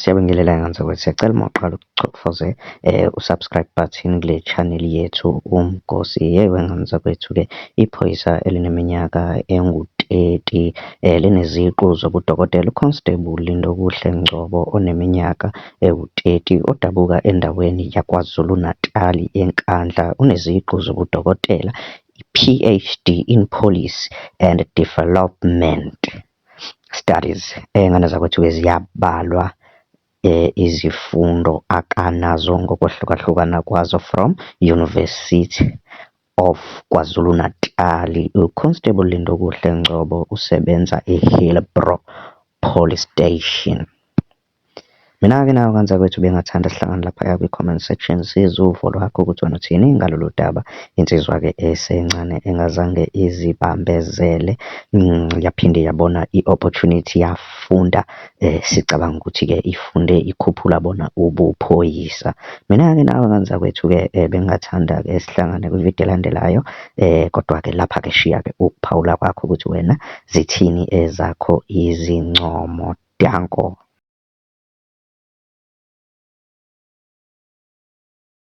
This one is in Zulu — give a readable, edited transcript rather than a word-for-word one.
Siyabingelela ngane zakwethu, siyacela uma uqala ukuchofoze u-subscribe button kule channel yethu Umgosi. Yebo ngane zakwethu-ke, iphoyisa elineminyaka engu-30 lineziqu zobudokotela, u-Constable Lindokuhle Ngcobo oneminyaka ewu-30 odabuka endaweni yaKwaZulu-Natali eNkandla, uneziqu zobudokotela, i-PhD in Policy and Development Studies. Ngane zakwethu-ke ziyabalwa izifundo akanazo ngokwahlukahlukana kwazo from University of KwaZulu-Natal. U-Constable Lindokuhle Ngcobo usebenza e-Hillbrow Police Station. Mina-ke nawe ngane zakwethu bengathanda sihlangane laphaya kwi-comment section, sizwe uvo lwakho ukuthi wena uthini ngalolu daba. Insizwa-ke esencane engazange izibambezele, yaphinde yabona i-opportunity yafunda, sicabanga ukuthi-ke ifunde ikhuphula bona ubuphoyisa. Mina-ke nawe ngane zakwethu-ke bengingathanda-ke sihlangane kwividiyo elandelayo, kodwa-ke lapha-ke shiya-ke ukuphawula kwakho ukuthi wena zithini ezakho izincomo. Danko.